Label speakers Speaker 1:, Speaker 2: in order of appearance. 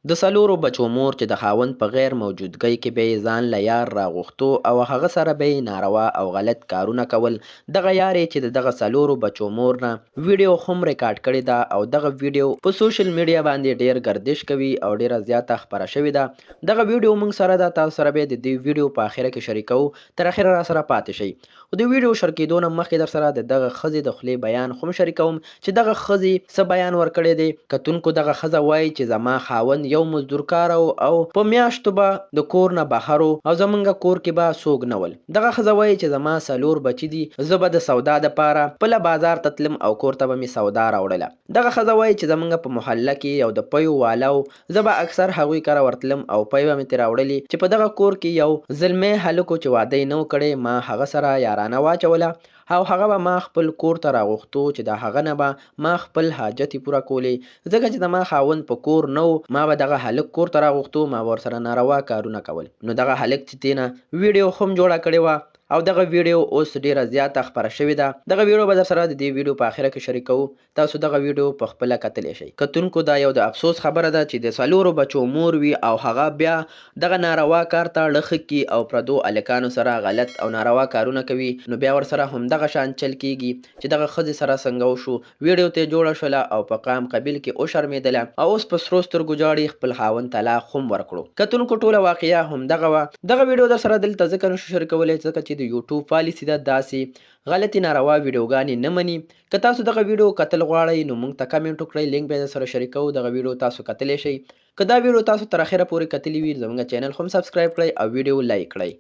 Speaker 1: د څلورو بچو مور چې د خاوند په غیر موجودګۍ کې به یې ځان له یار راغوښتو او هغه سره به یې ناروا او غلط کارونه کول، دغه یار یې چې د دغه څلورو بچو مور نه ویډیو هم ریکارډ کړې ده او دغه ویډیو په سوشل میډیا باندې ډیر ګردش کوي او ډیره زیاته خپره شوې ده. دغه ویډیو موږ سره ده، تاسو سره به د دې ویډیو په اخره کې شریکوو، تر اخره راسره پاتې شئ. خو د ویډیو شریکېدو نه مخکې درسره د دغه ښځې د خولې بیان هم شریکوم چې دغه ښځې څه بیان ورکړی دی. کتونکو دغه ښځه وایي چې زما خاوند یو مزدورکاره و او په میاشتو به د کور نه بهر و او زمونږ کور کې به څوک نه ول. دغه ښځه وایي چې زما څلور بچي دي، زه به د سودا دپاره خپله بازار ته تلم او کور ته به مې سودا راوړله. دغه ښځه وایي چې زمونږ په محله کې یو د پیو والا و، زه به اکثر هغوی کره ورتلم او پۍ به مې ترې راوړلې چې په دغه کور کې یو زلمی هلک و چې واده یې نه و کړی، ما هغه سره یارانه واچوله او هغه به ما خپل کور ته راغوښتو چې د هغه نه به ما خپل حاجتې پوره کولې، ځکه چې زما خاوند په کور نه و، ما به دغه هلک کور ته راغوښتو، ما به ورسره ناروا کارونه کول. نو دغه هلک چې تېنه ویډیو هم جوړه کړې وه او دغه ویډیو اوس ډیره زیاته خپره شوې ده. دغه ویډیو به درسره د دې ویډیو په اخره کې شریکوو، تاسو دغه ویډیو په خپله کتلی شئ. کتونکو دا یو د افسوس خبره ده چې د څلورو بچو مور وي او هغه بیا دغه ناروا کار ته ړه ښه کړي او پردو هلکانو سره غلط او ناروا کارونه کوي، نو بیا ورسره همدغه شان چل کیږي چې دغه ښځې سره څنګه وشو. ویډیو ترې جوړه شوله او په قام قبیل کې وشرمیدله او اوس په سرو سترګو ژاړي، خپل خاوند طلاق هم ورکړو. کتونکو ټوله واقعه همدغه وه. دغه ویډیو درسره دلته ځکه نشو شریکولی ځکه چې د یوټیوب پالیسي ده، داسې غلطې ناروا ویډیوګانې نه مني. که تاسو دغه ویډیو کتل غواړئ نو موږ ته کمنټ وکړئ، لینک به درسره شریکوو، دغه ویډیو تاسو کتلی شئ. که دا ویډیو تاسو تر اخره پورې کتلی وي، زموږ چینل هم سبسکرایب کړئ او ویډیو لایک کړئ.